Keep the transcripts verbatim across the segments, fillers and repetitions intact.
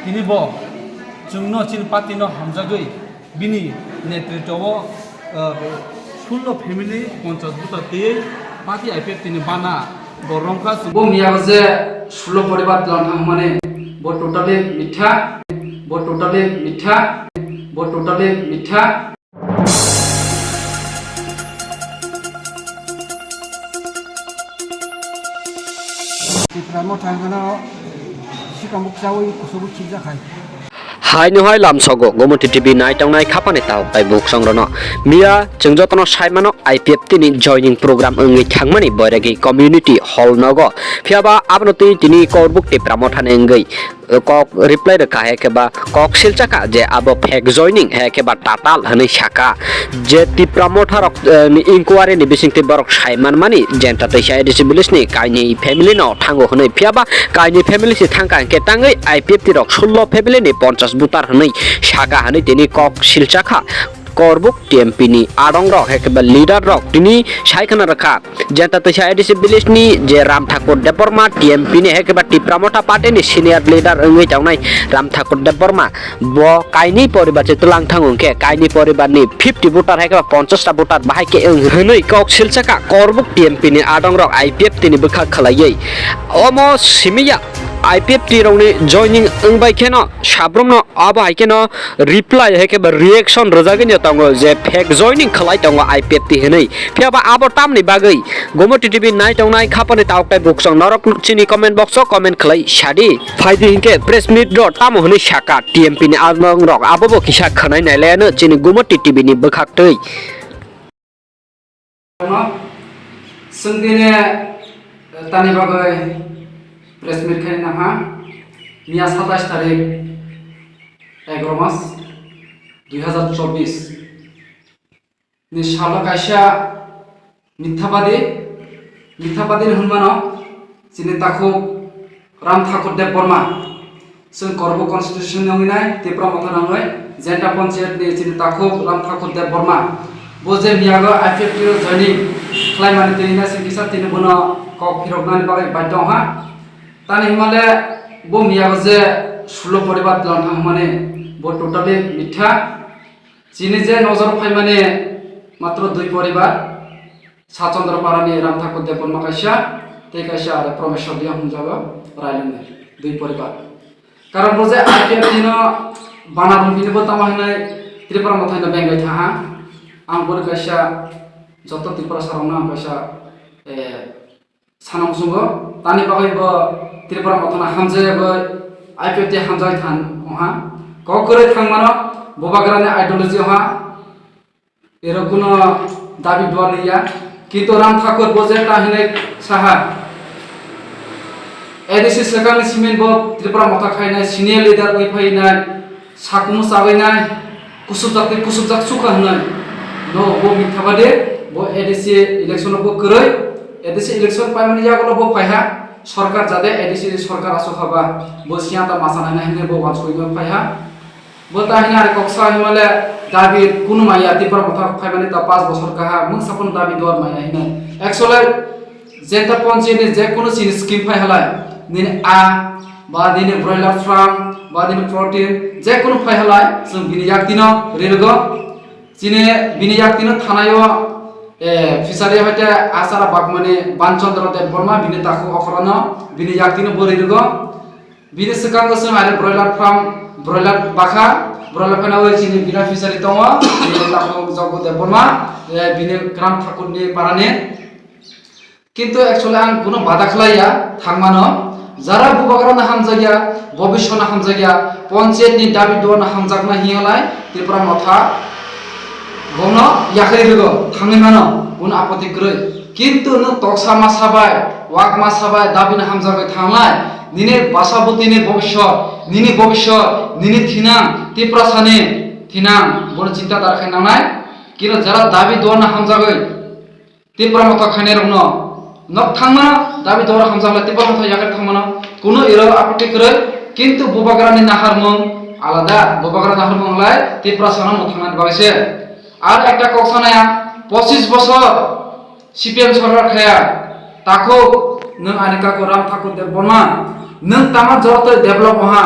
Tini bo chwngno chini party no hamjagwi bini netritwo o, uh, sullo family ponchas buta twiwi party I P F T ni bana bo romkha. Bo miya je sullo poribar tlang thangmani bo totally mitha, bo totally mitha, bo totally mitha. Tipra Motha hwnkheno sikang bukchawi kusugo khibjakhai. Haino hai lamsogo Gomoti T V naitongnai khapani tao tai buksongrono. Miya chwng jotono saimano I P F T ni joining program wngwi thangmani Boiragi Community Hall nogo. Phiyaba abono twi tini Korbuk Tipra Mothani wngwi kok reply rwkha, hai khe ba kok silchakha je abo fake joining, hai khe ba tatal hwnwi sakha. Je Tipra Motha rok, eh, ni inquiry ni bisingtwi borok sai manmani jenta tei sa A D C village ni kainwi family no thango hwnwi, phiyaba kainwi family se thangkha, hinkhe tangwi I P F T rok sullo family ni ponchas butar hwnwi sakha hwnwi tini kok silchakha. Korbuk T M P ni adong rok, hai khe ba leader rok tini sai khna rwkha. Jenta twi sa A D C village ni je Ram Thakur Debbarma T M P ni, hai khe ba Tipra Motha party ni senior leader wngwi tongnai Ram Thakur Debbarma, bo kainwi poribar se twlang thango, hwnkhe kainwi poribar ni fifty voter, hai khe ba ponchas ta voter bahai khe wng hwnwi kok silchakha Korbuk T M P ni adong rok I P F T ni bwkhak khwlaiwi. Omo simiya I P F T rok ni joining wngbai kheno sabrum no abo hai kheno reply hai khe ba reaction rwjagwi no tongo je fake joining khwlai tongo I P F T hinwi. Phiya ba abo tamni bagwi Gomoti T V nai tongnai khapani tauk tai buksong norok chini comment box o comment khwlai sadi. Phaidi hinkhe press meet ro tamo hinwi saka T M P ni adong rok abo bo kisa khwnai nai laiano chini Gomoti T V ni bwkhak twi. Chwng tini, eh, tani bagwi press meet khai nangha, miya satais tarik egaroh mas dui hazar chobbish ni salo kaisa mithapadi, mithapadi hinmano chini takhuk Ram Thakur Debbarma, chwng Korbo constitution ni wngwi nai Tipra Motha nangwi Jenta Panchayat ni chini takhuk Ram Thakur Debbarma. Bo je miyago I P F T o joining khlaimani twi hwnna chwng kisa tini bono kok phiroknani bagwi baidhyo wngha. Tani hwnmale bo miyago je sullo poribar tlang thang hwnmani bo totally mitha. Chini je nojor phaimani matro dui poribar, Sachandra Parani Ram Thakur Debbarma kaisa, tei kaisa are Promeshwar Reang hwnjago Railungni dui poribar. Karon bo je I P F T no bana bumphini bo tamo hinai Tripura Mothai no bengai thaha. Ang bono kaisa joto Tripura sarokno ang kaisa, eh, sana muchungo, tani bagwi bo Tripura Mothano hamjagwi I P F T hamjagwi thang wngha. Kok kwrwi thangmano Bubagrani ideology wngha, ero kuno dabi duar liya. Kintu Ram Thakur bo je ta hinwi saha, A D C swkangni simin bo Tripura Motha khainai senior leader wi phainai. Sakumu chabainai, kusubjak tei kusubjak sukha hwnwi. No, bo mitha bade, bo A D C election o bo kwrwi, A D C election paimani yagulo bo phaiha, sorkar jade A D C sorkar aswk haba, bo siyata masa nainai hwnwi bo wansugwi phaiha. Bo ta hwnwi ari kok sa hwnmale dabi kunu maya Tipra Motha phaimani ta panch bosor kaha, mungsa phano dabi duar maya hwnwi. Actually, Jenta Panchayat ni je kunu chini scheme phai halai, nini a, ba nini broiler farm, ba nini protein, je kunu phai halai, chwng bini yaktino rirwgo. Chini bini yaktino thanaio, eh, fishery hoite Achara Bagmani Banchandra Debbarma, bini takhuk okhrano, bini yaktino bo rirwgo. Bini swkango chwng are broiler farm, broiler bakha, broiler phano oi chini bini fishery tongo, bini takhuk Jaggu Debbarma, eh, bini Ram Thakurni parani. Kintu actually ang kuno bada khlaiya thangmano, jara Bubagrano hamjakya, Bobiswano hamjakya, Panchayat ni dabi duano hamjakna himalai Tripura Motha bono yakhari rwgo thangwi mano, kuno apoti kwrwi. Kintu nwng toksa masa bai, wak masa bai dabino hamjagwi thanglai, nini basa bwtwini bobiswt, nini bobiswt, nini thinang, Tiprasani thinang, bono chinta dara khe nangnai. Kino jara dabi duano hamjagwi Tipra Motha khainairokno nok thangmano, dabi duar hamjakle Tipra Motha yakhar thangmano, kuno iro apoti kwrwi, kintu Bubagrani naharmung alada, Bubagra naharmung lai Tiprasano mwthangnani bagwi se. Ar ekta kok sanai ang, pochis bosor C P M sorkar khaya, takhuk nwng ani kaku Ram Thakur Debbarma, nwng tama joto develop oha,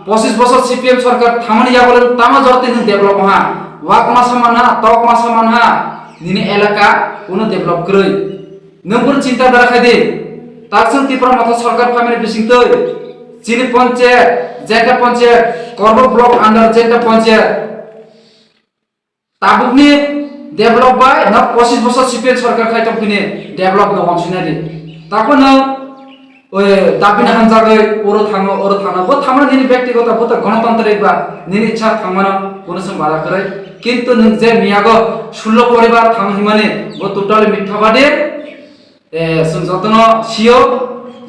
Pochis bosor C P M sorkar thamani yago le tamo jorti nwng develop ha. Wak masa manha, tok masa manha, nini elaka kuno develop kwrwi. Nwng bono chinta dara khai di. Takswng Tipra Motha sorkar phaimani bisingtwi chini ponchayat, Jenta ponchayat, Korbo block under Jenta ponchayat, tabukni develop bai no pochis bosor C P M sorkar khai tongphini develop no wansuknai di. Takhwno, oi, dabini hamjagwi oro thango, oro thango. Bo thamano nini byaktigoto, bo to gonotantrik ba, nini ichha thangmano, bono chwng bada kwrwi. Kintu nwng je miyago sullo poribar thango himani, bo totally mitha badi. Eh, chwng jotono sio,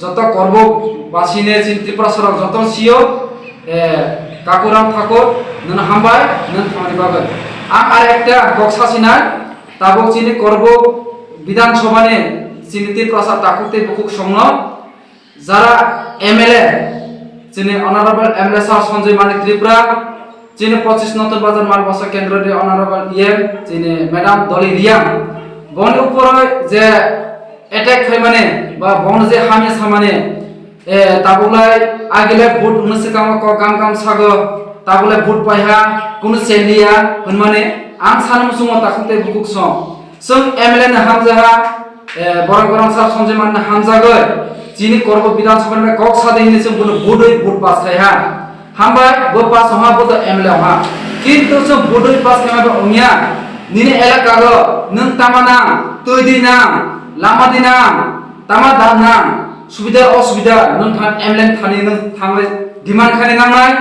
joto Korbo basine chini Tripura sorok jotono sio, eh, Kakuram Thakur, nwng hambai, nwng thangni bagwi. Ang ar ekta kok sasinai, tabuk chini Korbo Bidhan Sabhani chini Tiprasa takhuk tei bukhuk songno, jara M L A, chini Honorable M L A Sir Sanjay Manik Tripura, chini pochis Notun Bazar Malbasa Kendro ni Honorable E M, chini Madam Dolly Riang, boni upor je attack khaimani, ba bono je hamya samani, eh, tabuklai agile vote hwnwi swkango kok gam gam sago, tabuklai vote paiha, kunu cheliya hwnmani ang sana muchungo takhuk tei bukhuk song. Chwng M L A no hamjaha, eh, borok borok Sir Sanjay Manik no hamjagwi, chini Korbo Bidhan Sabha ni kok sadi hinwi chwng bono budwi vote pass khai ha. Hambai, bo pass wngha, bo to M L A wngha. Kintu chwng budwi pass khaima bai wngya, nini elaka o nwng tama nang, twi di nang, lama di nang, tama dan nang, subida osubida nwng thang M L A ni thani nwng thangwi demand khaina nangnai.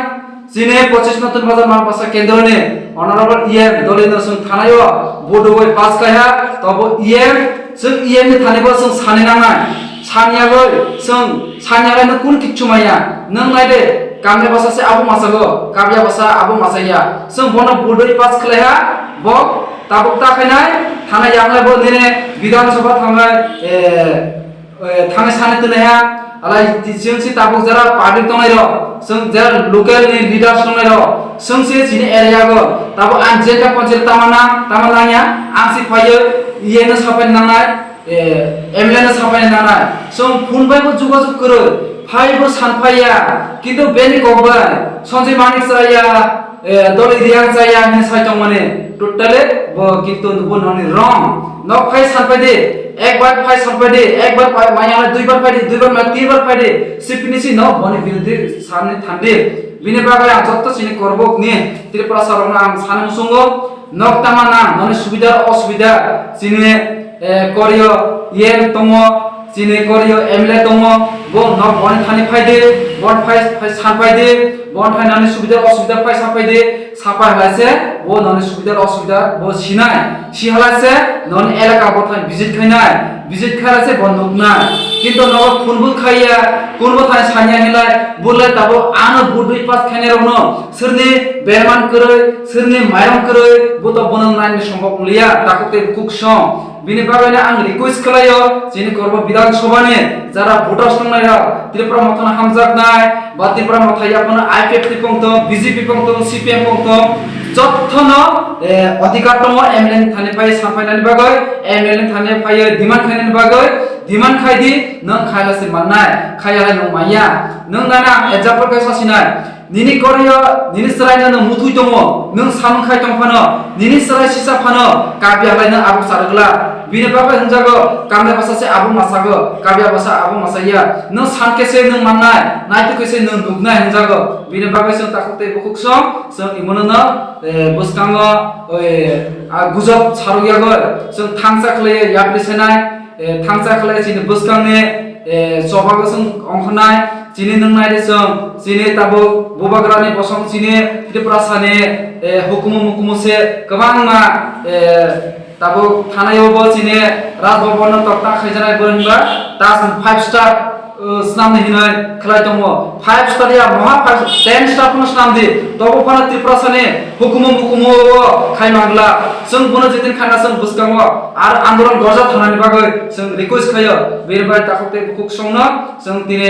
Chini pochis Notun Bazar Malbasa Kendro ni Honorable E M Dolly no chwng thanai o vote bai pass khai ha, tobo E M, chwng E M ni thani bo chwng sani nangnai. Sanyagwi chwng sanyagwi no kun kichu maya. Nwng nai de, Kamle basa se abo masago, Kabya basa abo masaya. Chwng bono vote bai pass khlai ha, bo tabuk ta khainai, thana yanglai bo nini Bidhan Sabha thangnai, eh, eh, thangwi sani twnaiha, alai ti-, chwng si tabuk jara public tongnai rok, chwng jara local ni leaders tongnai rok, chwng si chini area go, tabuk ang jeta ponchayat tama nang, tama nangya, ang si phaiyo, E M no sapai nangnai, eh, M L A no sapai nangnai, chwng phone bai bo jogajog kwrwi, phai bo san phaiya, kintu beni kok bai, Sanjay Manik chaya, eh, Dolly Riang chaya hinwi sai tongmani, totally bo kintu bo noni wrong. Nok phai sanpai di, ekbar phai sanpai di, ekbar phai maya na duibar phai di, duibar maya tinbar phai di, sipini si no boni biruddhe sanni thandi. Bini bagwi ang jotto chini Korbok ni Tiprasa rokno ang sani musungo, nok tama nang noni subida osubida chini, eh, koryo yen tongo, chini koryo M L A tongo, bo nok boni thani phai di, bon phai, phai sanpai di, bon phai noni subida osubida phai sanpai di. Sapai halai se bo noni subida osubida bo sinai, si halai se noni elaka bo thang visit khainai, visit khailai se bo nuknai. Kintu nogo phone bo khaiya, phone bo thang sanya hinlai, bulai tabo ano budui pass khainai rokno, sirni berman kwrwi, sirni mairam kwrwi, bo to bono naini sombok wngya, takhuk tei bukhuk song. Bini bagwi no ang request khlaio, chini Korbo Bidhan Sabha ni jara voters tongnai rok, Tripura Motha no hamjaknai, ba Tripura Motha yaphano I P F T pong tong, B J P pong tong, C P M pong tong, jotto no, eh, adhikar tongo M L A ni thani phai samphainani bagwi, M L A ni thani phai demand khainani bagwi, demand khai di, nwng khaila se mannai, khaiya hai nwng manya. Nwng nana ang example kaisa sinai, Nini koryo, nini chwraino nwng muthui tongo, nwng samung khai tong phano, nini chwrai sisa phano, kabya halai nwng abo charwkla. Bini bagwi hwnjago, kamle basa se abo masago, kabya basa abo masaya. Nwng san khe se nwng mannai, naituk khe se nwng nuknai hwnjago. Bini bagwi chwng takhuk tei bukhuk song, chwng imono no, eh, bwskango, oi, a gujok saruk yagoi, chwng thangsa khlaiwi yapri senai, eh, thangsa khlai chini bwskangni, eh, chobago chwng ongkhornai, chini nwngnai de chwng, chini tabuk bubagrani bosong chini Tiprasani, eh, hukumu mukumu se kwbangma, eh, tabuk thanaio bo chini Raj Bhavan no tokta khaijanai bo hinba tas five star, eh, snamni hinoi khlai tongo. Five star ya, moha five, ten star phano snam di. Tobo phano Tiprasani hukumu mukumu o khai mangla. Chwng bono jetin khana chwng bwskango ar andolon gorja thanani bagwi chwng request khaio. Bini bai takhuk tei bukhuk songno chwng tini,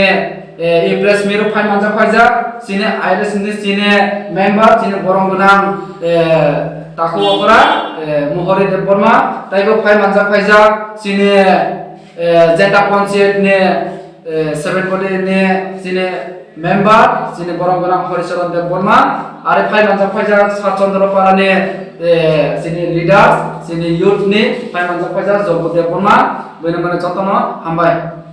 eh, e press meet o phai manjak phaijak. Chini I R S ni chini member, chini borong gwnang, eh, takhuk okra, eh, Mohori Debbarma, taibo phai manjak phaijak. Chini, eh, Jeta Panchayat ni, eh, seven body ni chini Member chini borom gwnang Horicharan Debbarma, are phai manjak phaijak Sat Chandra Para ni, eh, chini leaders, chini youth ni phai manjak phaijak Jogo Debbarma, bini mane jotono hambai.